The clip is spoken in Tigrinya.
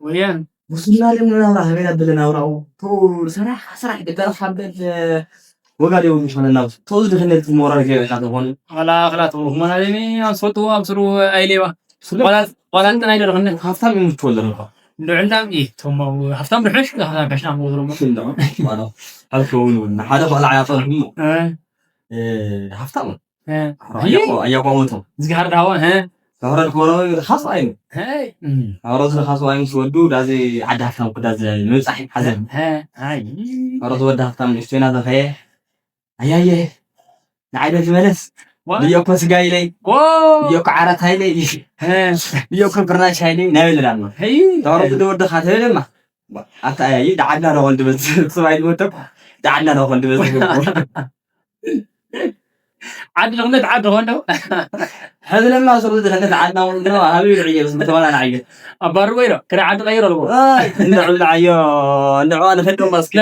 ወያን ሙስና ደሞ ናብራ ሃበይ ኣበለ ናብራኡ። ቶ ስራሕ ስራሕ ደጋር ሓበል ወጋ ደው ምሽመነ ናብ ቶዝ ድኽነት ሞራል ገበና ዝኾነ ኣላ ኣኽላት ሞናለኒ ኣስፈጥዎ ኣብ ስሩ ኣይሌባ ስለ ቆላጥ ቆላጥ ናይ ደርኽነት ሃብታም እዩ ምትወለድ ነው። ንዕላም ኢ ቶም ሃብታም ድሕሽ ሃብታም ከሽና ወዝሮሞ ስለ ማለት ኣልከውን ሓደ ቆልዓ ያፈርሙ ሃብታም ኣያቋሙቶም ዝግሃር ዳዋ ተህረድ ከሆነ ካስ ኣይኑ ሄይ ኣሮ ዝለኻስ ዋይ ምስ ወዱ ዳዚ ዓዲ ሃፍታም ክዳዚ ምብጻሕ ሓዘን ኣይ ኣሮ ዝወዲ ሃፍታም ንእሽቶና ዘኸየ ኣያየ ንዓይደ ዝመለስ ብዮ እኮ ስጋ ኢለይ ብዮ እኮ ዓራት ሃይለይ ብዮ እኮ ብርናሽ ሃይለይ ናይ በለላ ኣሎ ሄይ ተወረዱ ዝወድኻ ተበለማ ኣታ ኣያየ ዳዓድና ዶ ወልድ በዝ ስባይ ዝወደብ ዳዓድና ዶ ወልድ በዝ ዓዲ ድኽነት ዓዲ ኾንዶ ሕዚ ለማ ስሩ ዝሕነት ዓድና ወልድ ነው ኣብ ይልዕየ ምስ ምተዋላ ንዓየ ኣባር ወይ ዶ ክደ ዓዲ ቀይሮ ኣለዎ እንዕብልዓዮ እንዕዋ ንፈዶ ማስኪ